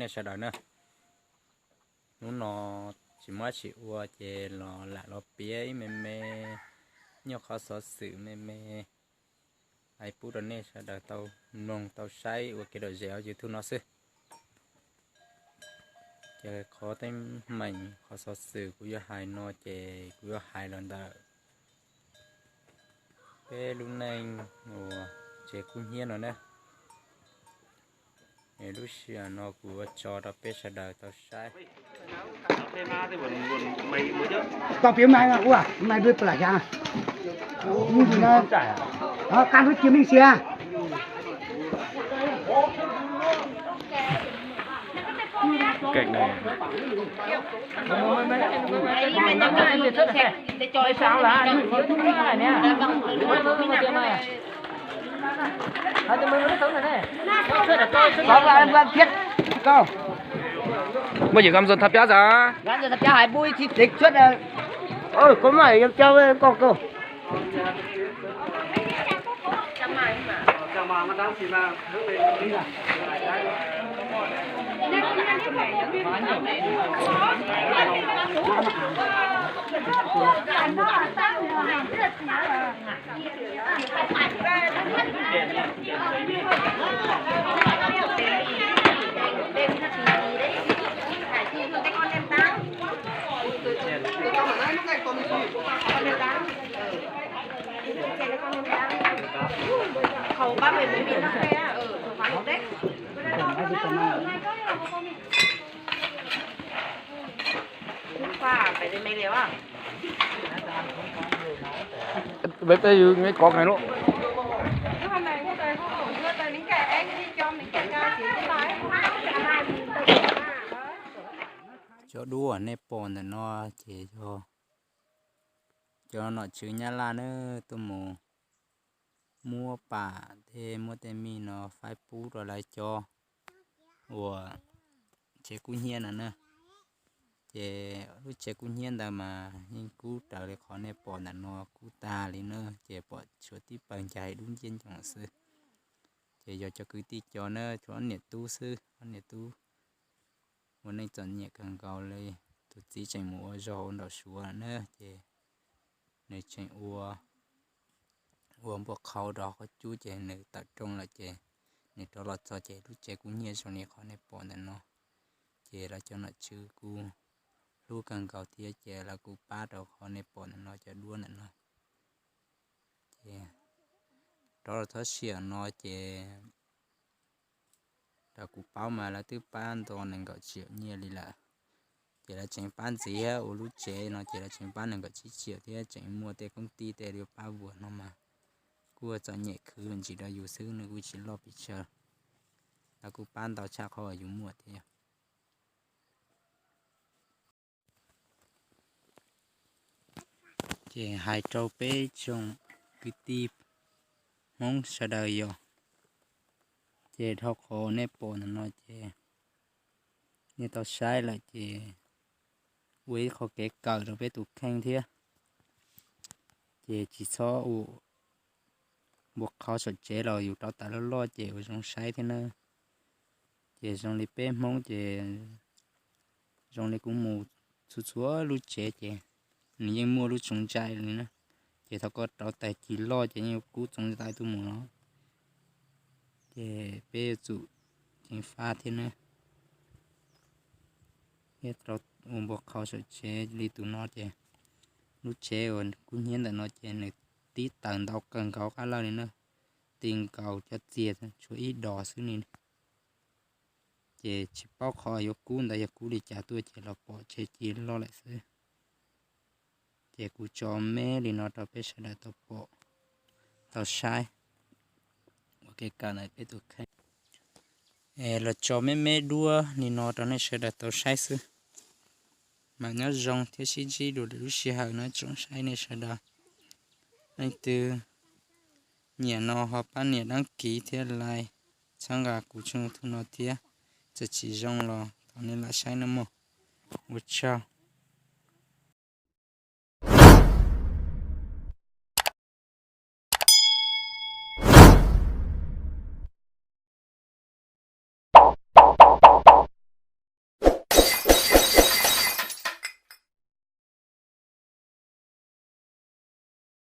nej sawv daws na. Hnub no tsis muaj dab tsi ua ces los lam los piav ib me me nyuag qhov xov xwm me me hais pub rau nej sawv daws tau mloog tau saib ua kev lom zem hauv YouTube no xwb. Ces qhov teeb meem qhov xov xwm kuv yuav hais no ces kuv yuav hais los ntawm peb lub neej uas tsev kub hnyiab no na. Lub sij hawm no kuv yuav tso rau peb sawv daws tau saib. Muaj ywm koj mus thab piab txav. Peb peb yus me kov kheev lub. Cov duab uas nej pom ntawm no ces yog cov nom tswv Nyab Laj na tuaj mus muab pam thiab muab tej mij no faib pub rau lawv cov uas tsev kub hnyiab no na. Ces lub tsev kub hnyiab ntawd mas yeej kub raws li qhov nej pom ntawm no kub tag li na, ces pom tshuav tib pawg ncas dub nciab ncoos xwb. Ces yog cov kwv tij cov na, tshuav ob niam tub xwb, ob niam tub ua neej txom nyem kawg nkaus li. Tus txiv tseem mus ua zog ua nraum Suav na, ces nws tseem ua, ua npua qhau rau qhov cub ces nws tawm rooj lawm ces nws rov los txog ces lub tsev kub hnyiab zoo li qhov nej pom ntawm no. Ces lawv cov nom tswv kuj hlub kawg nkaus thiab ces lawv kuj pab rau qhov nej pom ntawm no cov duab ntawm no. Ces rov los txog sij hawm no ces raws kuv paub mas lawv twb pab nto nees nkaum tsiaum nyiaj li lawm. Ces lawv tseem pab ntxiv thiab, ua lub tsev no ces lawv tseem pab nees nkaum tsib tsiaum thiab, tseem muaj tej koob tij tej yuav pab vuas no mas kuj txom nyem khwv ntsis rau yus xwb, nws kuj tsis loj pes tsawg. Lawv kuj pab ntau tshaj qhov uas yus muaj thiab. Ces hais rau peb tsoom kwv tij Hmoob sawv daws yog, ces dhau qhov nej pom ntawm no ces nej tau saib lawm ces ua ib qho kev kawm rau peb tus kheej thiab. Ces tsis txhob ua npua qhau saum tsev los yus rauv taws loj loj ces ua zoo saib thiab na. Ces zoo li peb Hmoob ces zoo li kuv mus txhua txhua lub tsev ces nws yeej muaj lub tsoov ntsais li na. Ces thaum koj rauv taws cig loj ces yeej yuav kub txoov li tais tuaj mus no. Ces peb yuav tsum ceev faj thiab na. Thiab rau ua npua qhau saum tsev li tus no ces lub tsev uas kub hnyiab ntawm no ces nws tib taws ntau kawg nkaus qab lawj li na. Ti nkaus cov txiag tshuav ib dos xwb ni. Ces tsis paub qhov yuav kub ntawd yog kub li cas tuaj ces los pom tsev cig loj lawm xwb. Ces kuv tso me li no rau peb sawv daws tau pom, tau saib ua kev kawm ntawm peb tus kheej. Los tso me me duab li no rau nej sawv daws tau saib xwb. Mas nyob zoo thiab sib ntsib dua lwm lub sij hawm na tsoom saib nej sawv daws. Leej twg nyiam no ho pab nias dab kiv thiab like txhawb nqa kuv tshooj YouTube no thiab. Txawm tsis zoo los thov nej lam saib nawb mog. Ua tsaug.